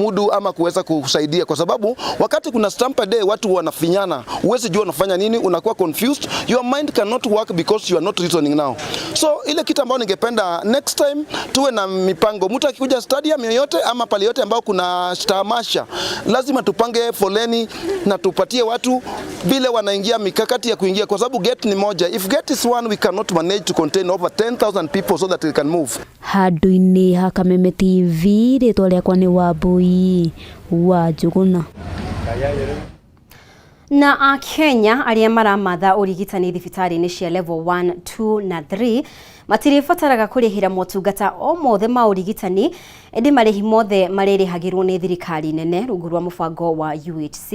Mudu ama kuweza kusaidia, kwa sababu wakati kuna stampede watu wanafinyana, huwezi jua unafanya nini, unakuwa confused, your mind cannot work because you are not reasoning now. So ile kitu ambayo ningependa, next time tuwe na mipango, mtu akikuja stadium yoyote ama pale yote ambao kuna tamasha, lazima tupange foleni na tupatie watu vile wanaingia, mikakati ya kuingia, kwa sababu gate ni moja. If gate is one, we cannot manage to contain over 10,000 people so that we can move. Handũ-inĩ ha Kameme TV, rĩtwa rĩakwa nĩ Wambui wa Njũgũna. Na Akenya arĩa maramatha ũrigitani thibitarĩ-inĩ cia level 1, 2 na 3 matirĩbataraga kũrĩhĩra motungata o mothe ma ũrigitani, ĩndĩ marĩhi mothe marĩrĩhagĩrwo nĩ thirikari nene rungu rwa mũbango wa UHC.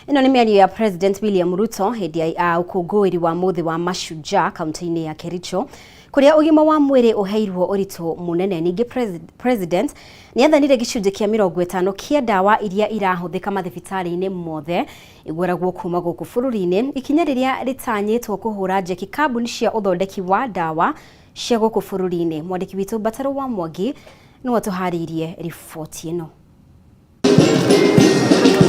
Ĩno nĩ mĩario ya President William Ruto hĩndĩ ya ũkũngũĩri wa mũthĩ wa Mashujaa kaunti-inĩ ya Kericho, kũrĩa ũgima wa mwĩrĩ ũheirwo ũritũ mũnene. Ningĩ President nĩ athanire gĩcunjĩ kĩa 50 kĩa ndawa iria irahũthĩka mathibitarĩ-inĩ mothe igũragwo kuma gũkũ bũrũri-inĩ, ikinya rĩrĩa rĩtanyĩtwo kũhũra njeki kambuni cia ũthondeki wa ndawa cia gũkũ bũrũri-inĩ. Mwandĩki witũ Mbataro wa Mwangi nĩwe tũharĩirie riboti ĩno.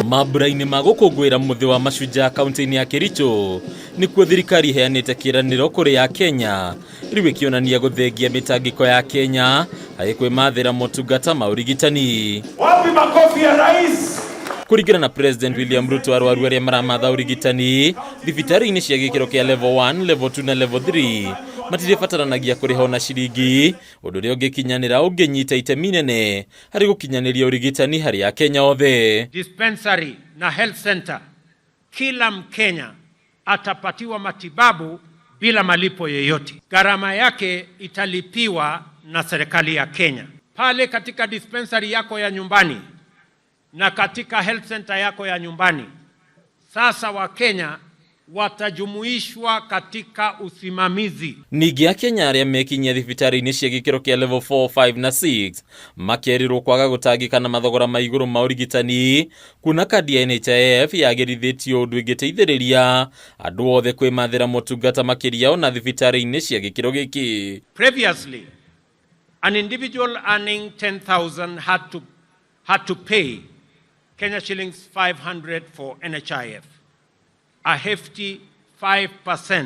Mambura-inĩ ma gũkũngũĩra mũthĩ wa Mashujaa kaunti-inĩ ya Kericho nĩkuo thirikari iheanĩte kĩĩranĩro kũrĩ ya Kenya, rĩu ĩkĩonania gũthengia mĩtangĩko ya Kenya harĩ kwĩmathĩra motungata ma ũrigitani. Wapi makofi ya rais? Kũringana na President William Ruto, arwaru arĩa maramatha ũrigitani thibitarĩ-inĩ cia gĩkĩro kĩa level 1, level 2 na level 3 matirĩbataranagia kũrĩha ona ciringi, ũndũ ũrĩa ũngĩkinyanĩra ũngĩnyita itemi nene harĩ gũkinyanĩria ũrigitani harĩ Akenya othe. Dispensary na health center, kila Mkenya atapatiwa matibabu bila malipo yeyote. Gharama yake italipiwa na serikali ya Kenya. Pale katika dispensary yako ya nyumbani na katika health center yako ya nyumbani, sasa Wakenya watajumuishwa katika usimamizi. Ningĩ Akenya arĩa mekinyia thibitarĩ-inĩ cia gĩkĩro kĩa level 4, 5 na 6 makerirwo kwaga gũtangĩka na mathogora ma igũrũ ma ũrigitani, kuona kandi ya NHIF yagĩrithĩtio ũndũ ĩngĩteithĩrĩria andũ othe kwĩmathĩra motungata makĩria ona thibitarĩ-inĩ cia gĩkĩro gĩkĩ. Previously, an individual earning 10,000 had to pay Kenya shillings 500 for NHIF, a hefty 5%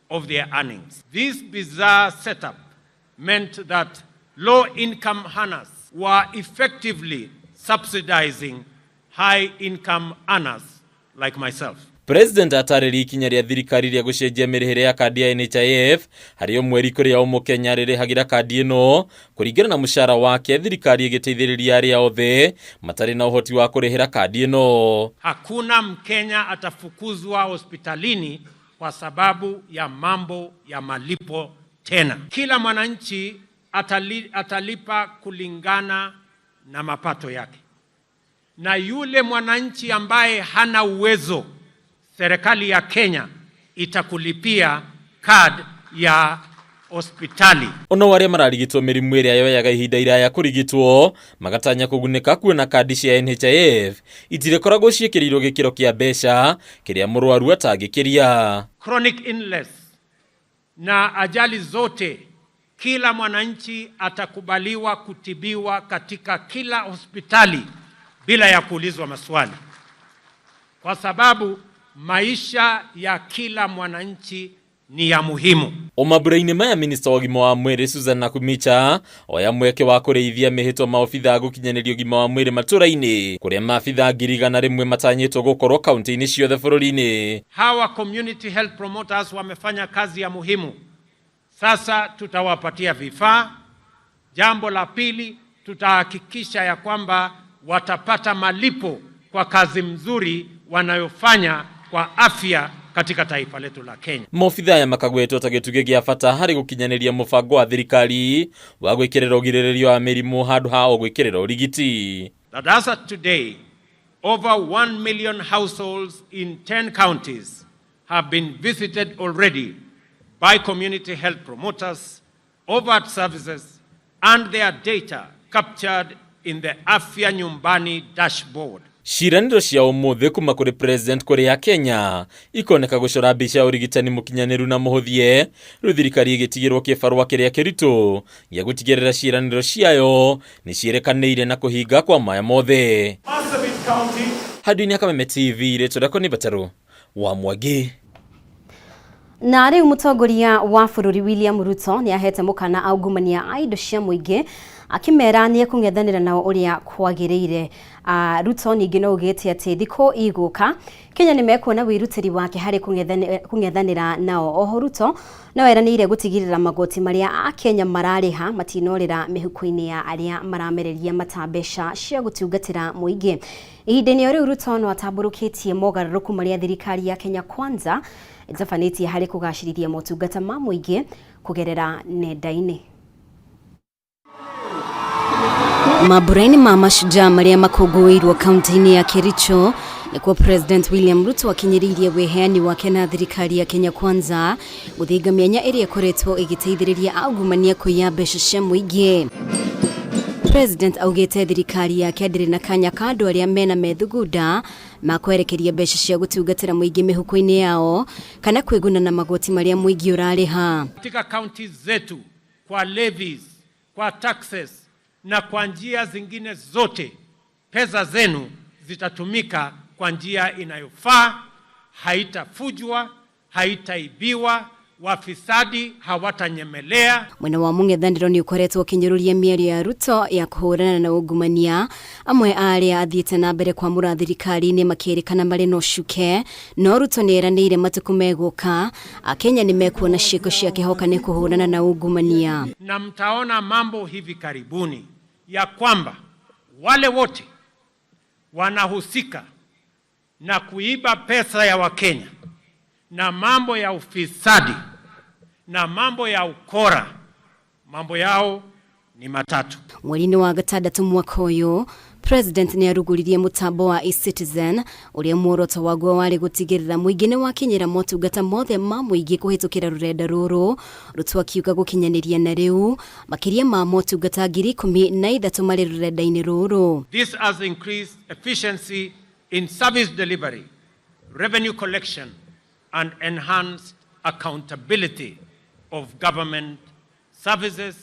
of their earnings. This bizarre setup meant that low income earners were effectively subsidizing high income earners like myself. President atarĩria ikinya rĩa thirikari rĩa gũcenjia mĩrĩhĩre ya kandi ya NHIF harĩ o mweri, kũrĩa o mũkenya rĩrĩhagĩra kandi ĩno kũringana na mũcara wake, thirikari ĩgĩteithĩrĩria arĩa othe matarĩ na ũhoti wa kũrĩhĩra kandi ĩno. Hakuna Mkenya atafukuzwa hospitalini kwa sababu ya mambo ya malipo tena. Kila mwananchi atalipa kulingana na mapato yake, na yule mwananchi ambaye hana uwezo, serikali ya Kenya itakulipia card ya hospitali. Ono arĩa mararigitwo mĩrimũ ĩrĩa yoyaga ihinda iraya kũrigitwo magatanya kũgunĩka kuona kandi cia NHIF itirĩkoragwo ciĩkĩrĩirwo gĩkĩro kĩa mbeca kĩrĩa mũrwaru atangĩkĩria. Chronic illness na ajali zote, kila mwananchi atakubaliwa kutibiwa katika kila hospitali bila ya kuulizwa maswali, kwa sababu maisha ya kila mwananchi ni ya muhimu. O mambura-inĩ maya, minista wa ũgima wa mwĩrĩ Susan Nakhumicha oya mweke wa kũrĩithia mĩhĩtwa maobithaa gũkinyanĩria ũgima wa mwĩrĩ matũra-inĩ, kũrĩa maabithaa 100,000 matanyĩtwo gũkorwo kaunti-inĩ ciothe bũrũri-inĩ. Hawa community health promoters wamefanya kazi ya muhimu. Sasa tutawapatia vifaa. Jambo la pili, tutahakikisha ya kwamba watapata malipo kwa kazi mzuri wanayofanya kwa afya katika taifa letu la Kenya. Maobithaa aya makagwetwo ta gĩtugĩ gĩa bata harĩ gũkinyanĩria mũbango wa thirikari wa gwĩkĩrĩra ũgirĩrĩria wa mĩrimũ handũ ha o gwĩkĩrĩra ũrigiti. That as of today, over 1 million households in 10 counties have been visited already by community health promoters, overt services, and their data captured in the Afya Nyumbani dashboard. Ciĩranĩro cia ũmũthĩ kuma kũrĩ president kũrĩ ya Kenya ikoneka gũcora mbica ya ũrigitani mũkinyanĩru na mũhũthie, rĩu thirikari ĩgĩtigĩrwo kĩbarũa kĩrĩa kĩritũ gĩa gũtigĩrĩra ciĩranĩro ciayo nĩ ciĩrekanĩire na kũhinga kwa maya mothe. Handũ-inĩ ya Kameme TV, rĩtwa rĩakwa nĩ Batarũ wa Mwangi. Na rĩu mũtongoria wa bũrũri William Ruto nĩ ahete mũkana aungumania a indo cia mũingĩ akĩmera nĩ ekũng'ethanĩra nao ũrĩa kwagĩrĩire. Ruto ningĩ no augĩte atĩ thikũ igũka Kenya nĩ mekuona wĩrutĩri wake harĩ kũng'ethanĩra nao. Oho Ruto no eranĩire gũtigĩrĩra magoti marĩa Akenya mararĩha matinorĩra mĩhuko-inĩ ya arĩa maramereria mata mbeca cia gũtungatĩra mũingĩ. Ihinda-inĩ o rĩu Ruto no atambũrũkĩtie mogarũrũku marĩa thirikari ya Kenya Kwanza ĩtabanĩtie harĩ kũgacĩrithia motungata ma mũingĩ kũgerera nenda-inĩ. Mambura-inĩ ma mashujaa marĩa makũngũĩirwo kaunti-inĩ ya Kericho nĩkuo President William Ruto akinyĩrĩirie wĩheani wake na thirikari ya Kenya Kwanza gũthinga mĩanya ĩrĩa ĩkoretwo ĩgĩteithĩrĩria aungumania kũiya mbeca cia mũingĩ. President augĩte thirikari yake ndĩrĩ na kanya ka andũ arĩa mena methugunda ma kwerekeria mbeca cia gũtungatĩra mũingĩ mĩhuko-inĩ yao kana kwĩguna na magoti marĩa mũingĩ ũrarĩha. Katika kaunti zetu kwa levies, kwa taxes na kwa njia zingine zote, pesa zenu zitatumika kwa njia inayofaa, haitafujwa, haitaibiwa, wafisadi hawatanyemelea. Mwena wa mũng'ethanĩro nĩ ũkoretwo ũkĩnyũrũria mĩario ya Ruto ya kũhũrana na ungumania. Amwe a arĩa athiĩte na mbere kwamũra thirikari-inĩ makĩrĩkana marĩ na ũcuke, no Ruto nĩ eranĩire matukũ megũka Akenya nĩ mekuona ciĩko ciake hoka nĩ kũhũrana na ungumania. Na mtaona mambo hivi karibuni ya kwamba wale wote wanahusika na kuiba pesa ya Wakenya na mambo ya ufisadi na mambo ya ukora, mambo yao ni matatu. Mweri-inĩ wa gatandatũ mwaka ũyũ President nĩ arugũririe mũtambo wa eCitizen ũrĩa muoroto waguo warĩ gũtigĩrĩra mũingĩ nĩ wakinyĩra motungata mothe ma mũingĩ kũhĩtũkĩra rũrenda rũrũ. Ruto akiuga gũkinyanĩria na rĩu makĩria ma motungata 13,000 marĩ rũrenda-inĩ rũrũ. This has increased efficiency in service delivery, revenue collection and enhanced accountability of government services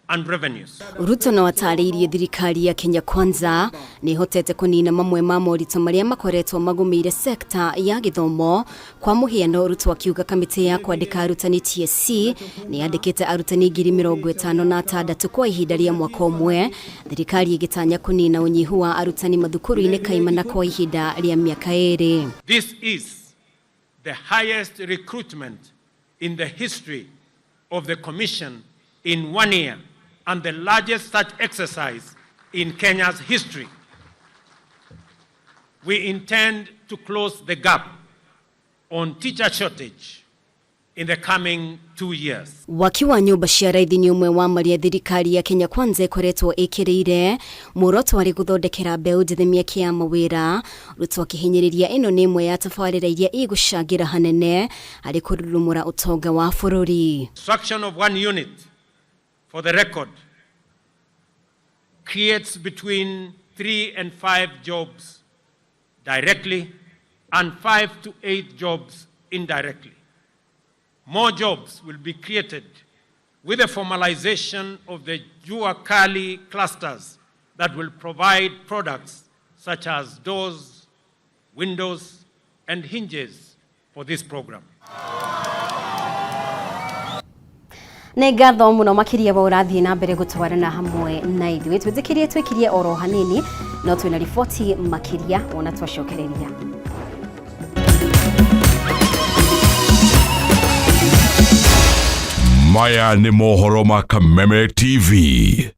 and revenues. Ruto no atarĩirie thirikari ya Kenya Kwanza nĩ ĩhotete kũnina mamwe ma moritũ marĩa makoretwo magũmĩire sekta ya gĩthomo. Kwa mũhiano, Ruto akiuga kamĩtĩ ya kwandĩka arutani TSC nĩ yandĩkĩte arutani 56,000 kwa ihinda rĩa mwaka ũmwe, thirikari ĩgĩtanya kũnina ũnyihu wa arutani mathukuru-inĩ kaimana kwa ihinda rĩa mĩaka 2. This is the highest recruitment in the history of the commission in 1 year and the largest such exercise in Kenya's history. We intend to close the gap on teacher shortage in the coming 2 years. Waki wa nyũmba cia raithi nĩ ũmwe wa marĩa thirikari ya Kenya Kwanza ĩkoretwo ĩkĩrĩire. Muoroto warĩ gũthondekera mbeũ njĩthĩ mĩeke ya mawĩra. Ruto akĩhinyĩrĩria ĩno nĩ ĩmwe ya tabarĩra iria igũcangĩra hanene harĩ kũrurumũra ũtonga wa bũrũri. Construction of one unit, for the record, creates between 3 and 5 jobs directly and 5 to 8 jobs indirectly. More jobs will be created with the formalization of the Jua Kali clusters that will provide products such as doors, windows, and hinges for this program. Nĩ ngatho mũno makĩria wa ũrathiĩ na mbere gũtwarana hamwe na ithuĩ. Twĩtĩkĩrie twĩkirie oro hanini, no twĩna riboti makĩria wona twacokereria. Maya nĩ mohoro ma Kameme TV.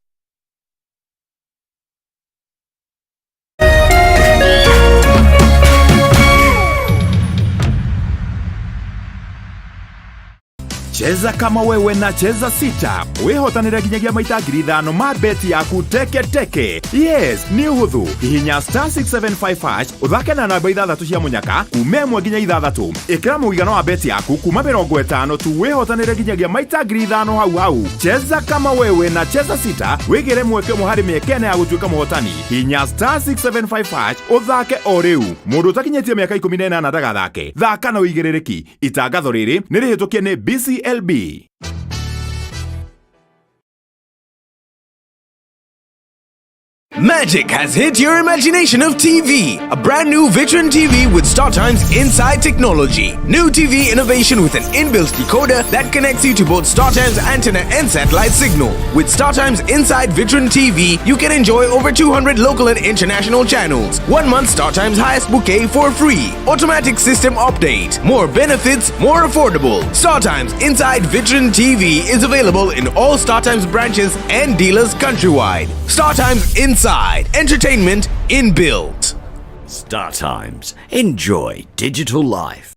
Cheza kama wewe na Cheza Sita wĩhotanĩre nginyagia maita 5,000 ma beti yaku teke teke. Yes, nĩ ũhũthũ. Hihinya star 675 hash ũthake na namba ithathatũ cia mũnyaka kuma 1 nginya 6. Ĩkĩra mũigana wa beti yaku kuma 50 tu wĩhotanĩre nginyagia maita 5,000 hau hau. Cheza kama wewe na Cheza Sita wĩgĩre mweke ũmwe harĩ mĩeke ĩna ya gũtuĩka mũhotani. Hihinya star 675 hash ũthake o rĩu. Mũndũ ũtakinyĩtie mĩaka 18 ndagathake. Thaka na ũigĩrĩrĩki. Itangatho rĩrĩ nĩ rĩhĩtũkie nĩ BCLB. Magic has hit your imagination of TV. A brand new Vitron TV with StarTimes Inside technology. New TV innovation with an inbuilt decoder that connects you to both StarTimes antenna and satellite signal. With StarTimes Inside Vitron TV, you can enjoy over 200 local and international channels. 1 month StarTimes highest bouquet for free. Automatic system update. More benefits, more affordable. StarTimes Inside Vitron TV is available in all StarTimes branches and dealers countrywide. StarTimes Inside. Entertainment inbuilt. Star Times. Enjoy digital life.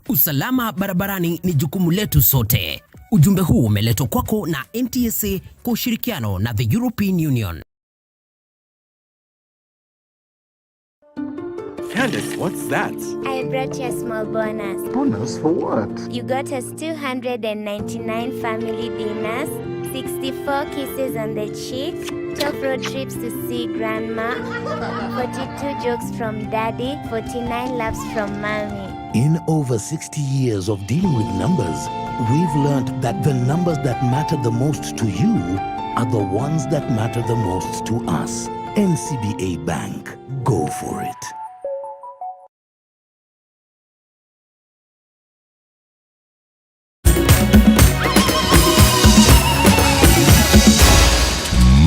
Usalama barabarani ni jukumu letu sote. Ujumbe huu umeletwa kwako na NTSA kwa ushirikiano na the European Union. Candace, what's that? I brought you a small bonus. Bonus for what? You got us 299 family dinners, 64 kisses on the cheek, 12 road trips to see grandma, 42 jokes from daddy, 49 laughs from mommy. In over 60 years of dealing with numbers, we've learned that the numbers that matter the most to you are the ones that matter the most to us. NCBA Bank. Go for it.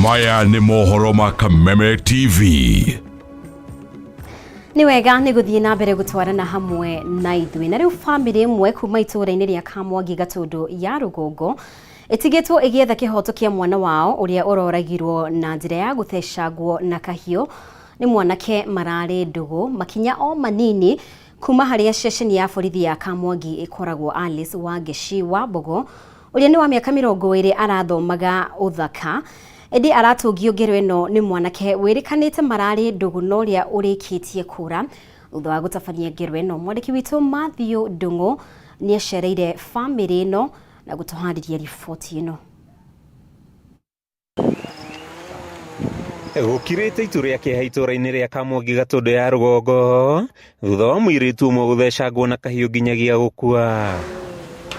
Maya nĩ mohoro ma Kameme TV. Nĩ wega nĩ gũthiĩ na mbere gũtwarana hamwe na ithuĩ. Na rĩu bamĩrĩ ĩmwe kuma itũũra-inĩ rĩa Kamwangi Gatũndũ ya rũgongo ĩtigĩtwo ĩgĩetha kĩhoto kĩa mwana wao ũrĩa ũroragirwo na njĩra ya gũthecangwo na kahiũ nĩ mwanake mararĩ ndũgũ makinya o manini kuma harĩa ceceni ya borithi ya Kamwangi ĩkoragwo. Alice Wangeci wa Mbogo ũrĩa nĩ wa mĩaka 20 arathomaga ũthaka ĩndĩ aratũngio ngero ĩno nĩ mwanake wĩrĩkanĩte mararĩ ndũgũ na ũrĩa ũrĩkĩtie kũra. Thutha wa gũtabania ngero ĩno, mwandĩki witũ Matthew Ndung'u nĩ acereire bamĩrĩ ĩno na gũtũharĩria riboti ĩno. Gũkirĩte itu rĩa kĩeha itũũra-inĩ rĩa Kamwangi Gatũndũ ya rũgongo thutha wa mũirĩtu ũmwe gũthecangwo na kahiũ nginyagia gũkua.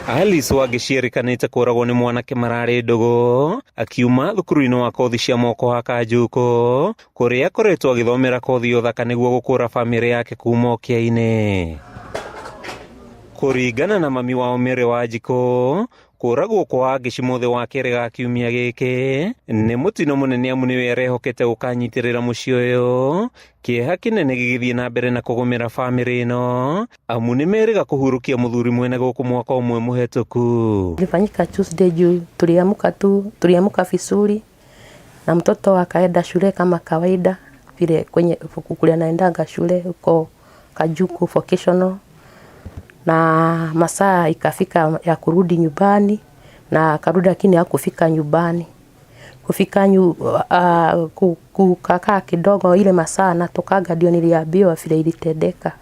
Alice Wangeci erĩkanĩte kũragwo nĩ mwanake mararĩ ndũgũ akiuma thukuru-inĩ wa kothi cia moko wa Kanjuko kũrĩa akoretwo agĩthomera kothi ya ũthaka nĩguo gũkũra bamĩrĩ yake kuma ũkĩa-inĩ. Kũringana na mami wao Mary Wanjikũ, kũragwo kwa Wangeci mũthĩ wa kerĩ ga kiumia gĩkĩ nĩ mũtino mũnene amu nĩwe arehokete gũkanyitĩrĩra mũciĩ ũyũ. Kĩeha kĩnene gĩgĩthiĩ na mbere na kũgũmĩra bamĩrĩ ĩno amu nĩ merĩga kũhurũkia mũthuri mwene gũkũ mwaka ũmwe mũhetũku. Ilifanyika Tuesday juu tuliamka tu, tuliamka vizuri na mtoto akaenda shule kama kawaida vile kwenye kule anaendanga shule huko Kajuku vocational, na masaa ikafika ya kurudi nyumbani na akarudi, lakini hakufika nyumbani. Kufika kukakaa kidogo ile masaa natokaga ndio niliambiwa vile ilitendeka.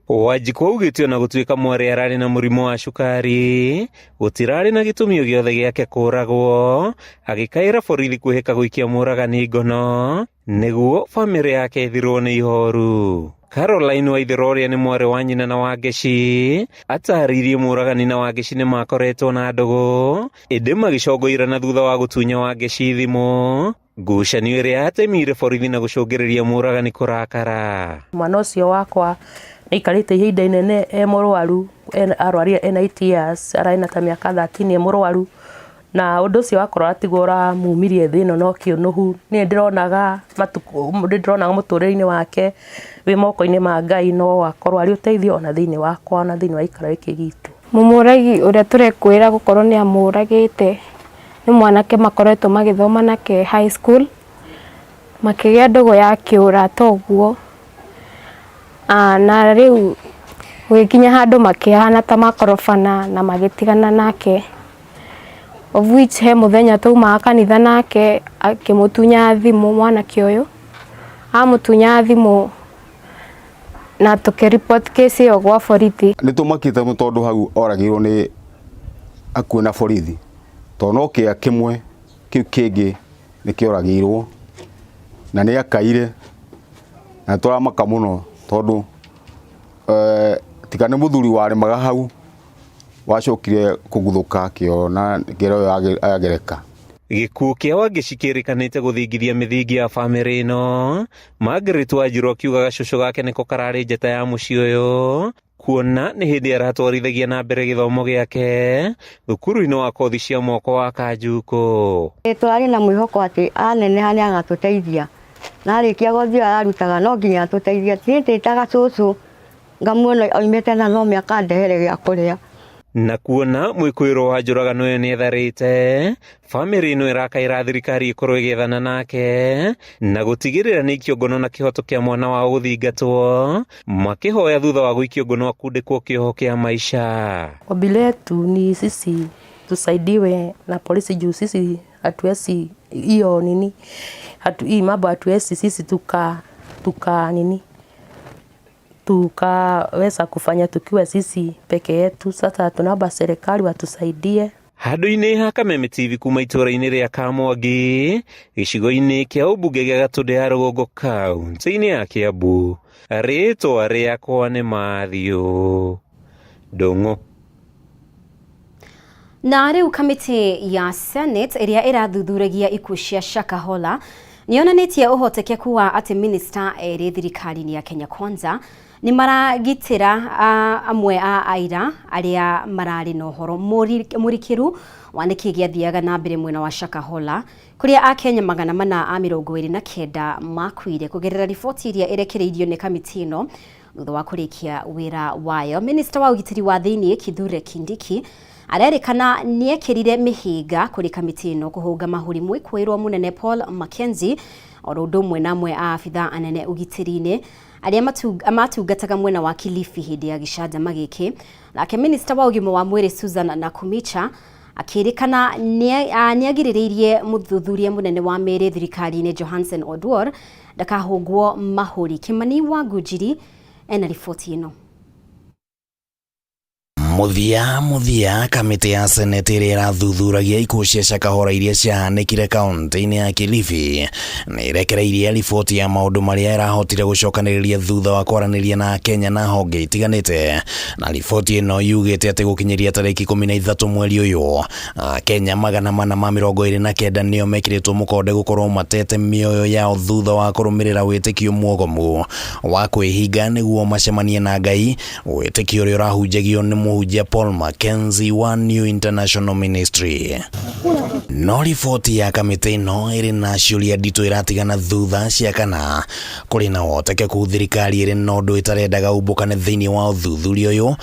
Wanjikũ augĩte ona gũtuĩka mwarĩ ararĩ na mũrimũ wa cukari gũtirarĩ na gĩtũmi o gĩothe gĩake kũragwo, agĩkaĩra borithi kwĩhĩka gũikia mũragani ngono Nĩguo bamĩrĩ yake ĩthirwo nĩ ihoru. Caroline Waithera ũrĩa nĩ mwarĩ wa nyina na Wangeci atarĩirie mũragani na Wangeci nĩ makoretwo na ndũgũ ĩndĩ magĩcongoirana thutha wa gũtunya Wangeci thimũ, ngucanio ĩrĩa yatemire borithi na gũcũngĩrĩria mũragani kũrakara. Mwana ũcio wakwa nĩaikarĩte ihinda inene e mũrwaru, arwarire ena 8 years, ararĩ na ta mĩaka 13 e mũrwaru, na ũndũ ũcio wakorwo tiguo ũramumirie thĩ ĩno no kĩũnũhu. Niĩ nĩndĩronaga matukũ, nĩndĩronaga mũtũrĩre-inĩ wake wĩ moko-inĩ ma Ngai, no akorwo arĩ ũteithio ona thĩinĩ wakwa ona thĩinĩ wa gĩikaro gĩkĩ gitũ. Mũmũragi ũrĩa tũrekwĩra gũkorwo nĩ amũragĩte nĩ mwanake makoretwo magĩthoma nake high school, makĩgĩa ndũgũ ya kĩũrata ũguo, na rĩu gũgĩkinya handũ makĩhana ta makorobana na magĩtigana nake, of which he mũthenya twaumaga kanitha nake akĩmũtunya thimũ mwanake ũyũ, amũtunya thimũ na tũkĩ-report case ĩyo gwa borithi. Nĩ tũmakĩte mũno tondũ hau oragirwo nĩ hakuhĩ na borithi, tondũ no kĩa kĩmwe kĩu kĩngĩ nĩ kĩoragirwo na nĩ akaire na tũramaka mũno tondũ tiga nĩ mũthuri warĩmaga hau wacokire kũguthũka akĩona ngero ĩyo yagereka. Gĩkuũ kĩa Wangeci kĩrĩkanĩte gũthingithia mĩthingi ya bamĩrĩ ĩno. Margaret Wanjiru akiuga gacũcũ gake nĩko kararĩ njata ya mũciĩ ũyũ, kuona nĩ hĩndĩ aratwarithagia na mbere gĩthomo gĩake thukuru-inĩ wa kothi cia moko wa Kanjukũ. Tũrarĩ na mwĩhoko atĩ aneneha nĩ agatũteithia, na arĩkia gũthiĩ ararutaga no nginya atũteithie. Niĩ ndĩtaga cũcũ ngamuona oimĩte na no mĩaka ndehere gĩa kũrĩa. Na kuona mwĩkũĩrwo wa njũragano ĩyo nĩetharĩte, bamĩrĩ ĩno ĩrakaĩra thirikari ĩkorwo ĩgĩethana nake na gũtigĩrĩra nĩ ikio ngono na kĩhoto kĩa mwana wao gũthingatwo, makĩhoya thutha wa gũikio ngono akundĩkwo kĩoho kĩa maica. Ombi letu ni sisi tusaidiwe na polisi juu sisi hatuwezi hiyo nini, hii mambo hatuwezi sisi tuka nini, tukaweza kufanya tukiwa sisi peke yetu. Sasa tunaomba serikali watusaidie. Handũ-inĩ ha Kameme TV kuma itũũra-inĩ rĩa Kamwangi, gĩcigo-inĩ kĩa ũmbunge gĩa Gatũndũ ya Rũgongo kaunti-inĩ ya Kiambu, rĩtwa rĩakwa nĩ Matthew Ndung'u. Na rĩu kamĩtĩ ya Senate ĩrĩa ĩrathuthuragia ikuũ cia Shakahola nĩyonanĩtie ũhotekeku wa atĩ minista erĩ thirikari-inĩ ya Kenya Kwanza nĩ maragitĩra amwe a aira arĩa mararĩ na ũhoro mũrikĩru wa nĩkĩ gĩathiaga na mbere mwena wa Shakahola kũrĩa akenya 429 makuire kũgerera riboti ĩrĩa ĩrekereirio nĩ kamĩtĩ ĩno thutha wa kũrĩkia wĩra wayo. Minista wa ũgitĩri wa thĩinĩ Kithure Kindiki arerĩkana nĩekĩrire mĩhĩnga kũrĩ kamĩtĩ ĩno kũhũnga mahũri mwĩkũĩrwo mũnene Paul Mackenzie oro ũndũ ũmwe na amwe a abithaa anene ũgitĩri-inĩ arĩa matungataga mwena wa Kilifi hĩndĩ ya gĩcanjama gĩkĩ. Nake minista wa ũgima wa mwĩrĩ Susan Nakhumicha akĩrĩkana nĩagirĩrĩirie mũthuthuria mũnene wa mĩĩrĩ thirikari-inĩ Johansen Oduor ndakahũngwo mahũri. Kimani wa Ngũnjiri ena riboti ĩno. Mũthia kamĩtĩ ya Senate ĩrĩa ĩrathuthuragia ikuũ cia Shakahola iria ciahanĩkire kaunti-inĩ ya Kilifi nĩ ĩrekereirie riboti ya maũndũ marĩa ĩrahotire gũcokanĩrĩria thutha wa kwaranĩria na Akenya na honge itiganĩte. Na riboti ĩno yugĩte atĩ gũkinyĩria tarĩki 13 mweri ũyũ, Akenya 429 nĩo mekĩrĩtwo mũkonde gũkorwo matete mĩoyo yao thutha wa kũrũmĩrĩra wĩtĩkio mwogomu wa kwĩhinga nĩguo macemanie na Ngai, wĩtĩkio ũrĩa ũrahunjagio nĩ mũhunjia Paul Mackenzie wa New International Ministry. No riboti ya kamĩtĩ ĩno ĩrĩ na ciũria nditũ ĩratigana thutha cia kana kũrĩ na ũhotekeku thirikari ĩrĩ na ũndũ ĩtarendaga umbũkane thĩinĩ wa ũthuthuria ũyũ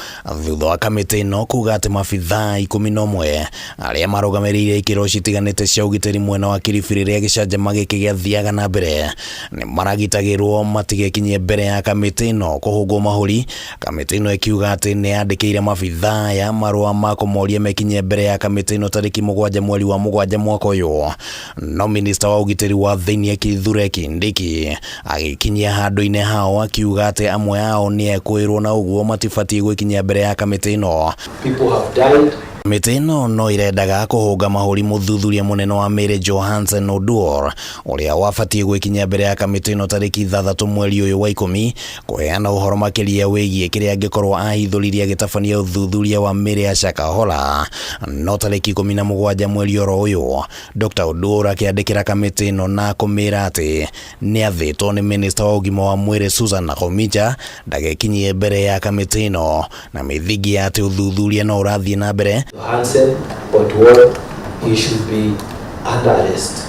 thutha wa kamĩtĩ ĩno kuga atĩ mabithaa 11 arĩa marũgamĩrĩire ikĩro citiganĩte cia ũgitĩri mwena wa Kilifi rĩrĩa gĩcanjama gĩkĩ gĩathiaga na mbere nĩ maragitagĩrwo matigekinyie mbere ya kamĩtĩ ĩno kũhũngwo mahũri. Kamĩtĩ ĩno ĩkiuga atĩ nĩ yandĩkĩire mabithaa aya marũa ma kũmoria mekinyie mbere ya kamĩtĩ ĩno tarĩki 7 mweri wa 7 mwaka ũyũ. No minista wa ũgitĩri wa thĩinĩ Kithure Kindiki agĩkinyia handũ-inĩ hao akiuga atĩ amwe ao nĩ ekwĩrwo na ũguo matibatiĩ gwĩkinyia mbere ya kamĩtĩ ĩno. People have died. Mĩtĩ ĩno no irendaga kũhũnga mahũri mũthuthuria mũnene wa mĩrĩ Johansen Oduor ũrĩa wabatiĩ gwĩkinyia mbere ya kamĩtĩ ĩno tarĩki 6 mweri ũyũ wa 10 kũheana ũhoro makĩria wĩgiĩ kĩrĩa angĩkorwo ahithũririe agĩtabania ũthuthuria wa mĩrĩ ya Shakahola. No tarĩki 17 mweri oro ũyũ Dr. Oduor akĩandĩkĩra kamĩtĩ ĩno na kũmĩra atĩ nĩathĩtwo nĩ minista wa ũgima wa mwĩrĩ Susan Nakhumicha ndagekinyie mbere ya kamĩtĩ ĩno na mĩthingi ya atĩ ũthuthuria no ũrathiĩ na mbere. Johansen Oduor, he should be under arrest.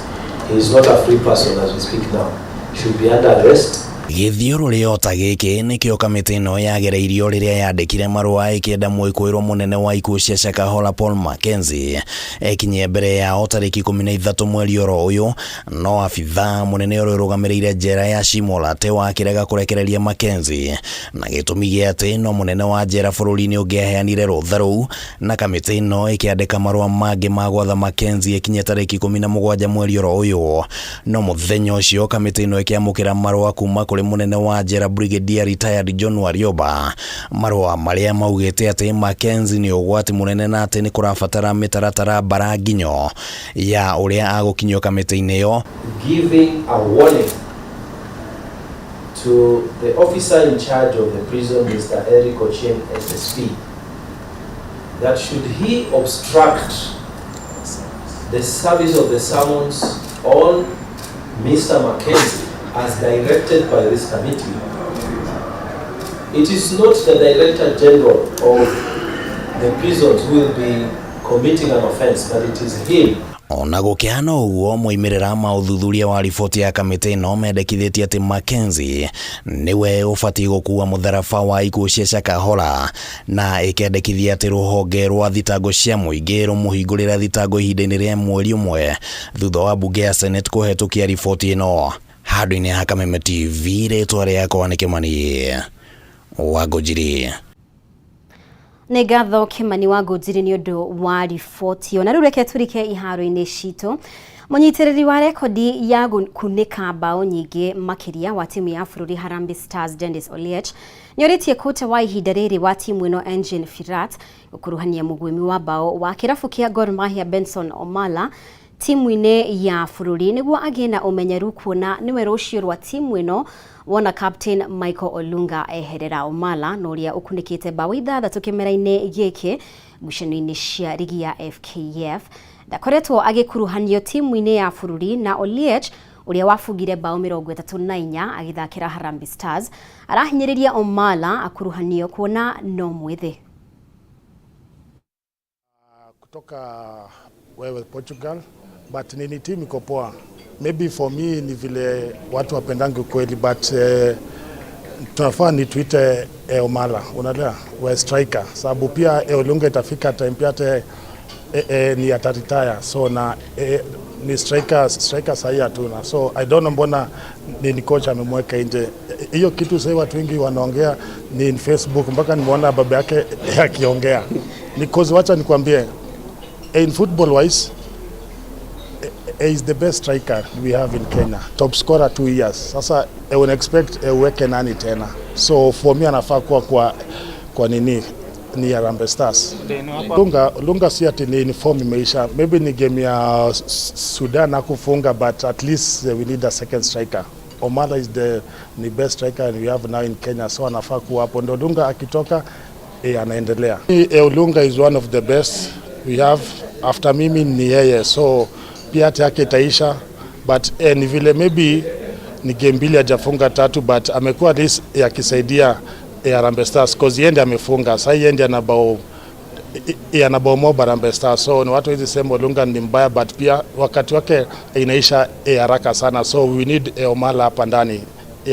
He is not a free person as we speak now. He should be under arrest. Gĩthiũrũrĩ o ta gĩkĩ nĩkĩo kamĩtĩ ĩno yagereirio rĩrĩa yandĩkire marũa ĩkĩenda mwĩkũĩrwo mũnene wa ikuũ cia Shakahola Paul Mackenzie ekinyie mbere yao tarĩki 13 mweri oro ũyũ, no abithaa mũnene ũrĩa ũrũgamĩrĩire njera ya Shimo la Tewa akĩrega kũrekereria Mackenzie na gĩtũmi gĩa atĩ no mũnene wa njera bũrũri-inĩ ũngĩaheanire rũtha rũu, na kamĩtĩ ĩno ĩkĩandĩka marũa mangĩ ma gwatha Mackenzie ekinye tarĩki 17 mweri oro ũyũ. No mũthenya ũcio kamĩtĩ ĩno ĩkĩamũkĩra marũa kuma kũrĩ mũnene wa njera Brigadier Retired John Warioba, marũa marĩa maugĩte atĩ Mackenzie nĩ ũgwati mũnene na atĩ nĩ kũrabatara mĩtaratara mbara nginyo ya ũrĩa agũkinyio kamĩtĩ-inĩ ĩyo. Giving a warning to the officer in charge of the prison, Mr. Eric Ochieng, SSP, that should he obstruct the service of the summons on Mr. Mackenzie as directed by this committee, it is not the Director General of the prisons who will be committing an offense, but it is him. Ona gũkĩhana ũguo, moimĩrĩra ma ũthuthuria wa riboti ya kamĩtĩ ĩno mendekithĩtie atĩ Mackenzie nĩwe ũbatiĩ gũkua mũtharaba wa ikuũ cia Shakahola, na ĩkendekithia atĩ rũhonge rwa thitango cia mũingĩ rũmũhingũrĩre thitango ihinda-inĩ rĩa mweri ũmwe thutha wa mbunge ya Senate kũhetũkia riboti ĩno. Handũ-inĩ ha Kameme TV, rĩtwa rĩakwa nĩ Kĩmani wa Ngũnjiri. Nĩ ngatho Kĩmani wa Ngũnjiri nĩ ũndũ wa riboti ĩyo. Na rĩu reke tũrike iharo-inĩ citũ. Mũnyitĩrĩri wa rekodi ya kunĩka mbaũ nyingĩ makĩria wa timu ya bũrũri Harambee Stars Dennis Oliech nĩorĩtie kocha wa ihinda rĩrĩ wa timu ĩno Engin Firat gũkuruhania mũguĩmi wa mbaũ wa kĩrabu kĩa Gor Mahia Benson Omala timu-inĩ ya bũrũri nĩguo agĩe na ũmenyeru kuona nĩwe rũciũ rwa timu ĩno wona captain Michael Olunga eherera. Omala na ũrĩa ũkunĩkĩte mbaũ 6 kĩmera-inĩ gĩkĩ ngucanio-inĩ cia rigi ya FKF ndakoretwo agĩkuruhanio timu-inĩ ya bũrũri, na Oliech ũrĩa wabungire mbaũ 34 agĩthakĩra Harambee Stars arahinyĩrĩria Omala akuruhanio kuona no mwĩthĩ. Kutoka wewe Portugal, but nini, team iko poa. Maybe for me ni vile watu wapendangi ukweli, but tunafaa ni tuite Omala, unaelewa, we striker, sababu pia Olunga itafika time pia hata ni ataretire, so na ni striker sahi hatuna, so I don't know mbona ni coach amemweka nje hiyo kitu. Sasa watu wengi wanaongea ni in Facebook, mpaka nimeona baba yake akiongea ni cause, wacha nikwambie, in football wise is the best striker we have in Kenya, top scorer 2 years sasa. Una expect uweke nani tena? So for me anafaa kuwa kwa nini ni Harambee Stars. Lunga si ati ni form imeisha, maybe ni game ya Sudan hakufunga, but at least we need a second striker. Omala is the ni best striker we have now in Kenya, so anafaa kuwa hapo, ndo Lunga akitoka anaendelea. Olunga is one of the best we have, after mimi ni yeye, so pia hata yake itaisha, but ni vile maybe ni game mbili hajafunga tatu, but amekuwa at least akisaidia Harambee Stars cause yeye ndiye amefunga sasa, yeye ndiye ana bao mob Harambee Stars, so ni watu hizi sema Olunga ni mbaya, but pia wakati wake inaisha haraka sana, so we need Omala hapa ndani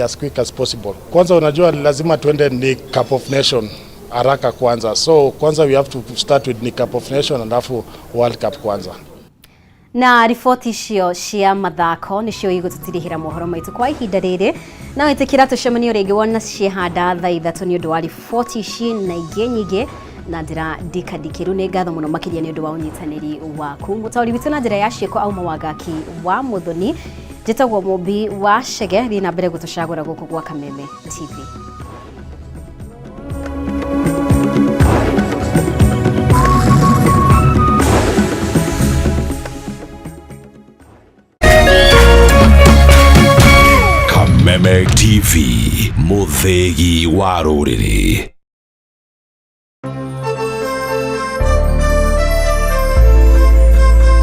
as quick as possible. Kwanza unajua lazima tuende ni Cup of Nation haraka kwanza, so kwanza we have to start with ni Cup of Nation alafu World Cup kwanza. Na riboti icio cia mathako nicio igũtũtirihĩra mohoro maitũ kwa ihinda rĩrĩ, na wĩtĩkĩra tũcemanio rĩngĩ wona ciĩhanda thaa 3 nĩ ũndũ wa riboti ici na ingĩ nyingĩ na njĩra ndikandikĩru. Nĩ ngatho mũno makĩria nĩ ũndũ wa ũnyitanĩri waku. Mũtaũri witũ na njĩra ya ciĩko auma Wangaki wa Mũthoni. Njĩtagwo Mũmbi wa Chege. Thiĩ na mbere gũtũcagũra gũkũ gwa Kameme TV. Kameme TV, mũthĩgi wa rũrĩrĩ.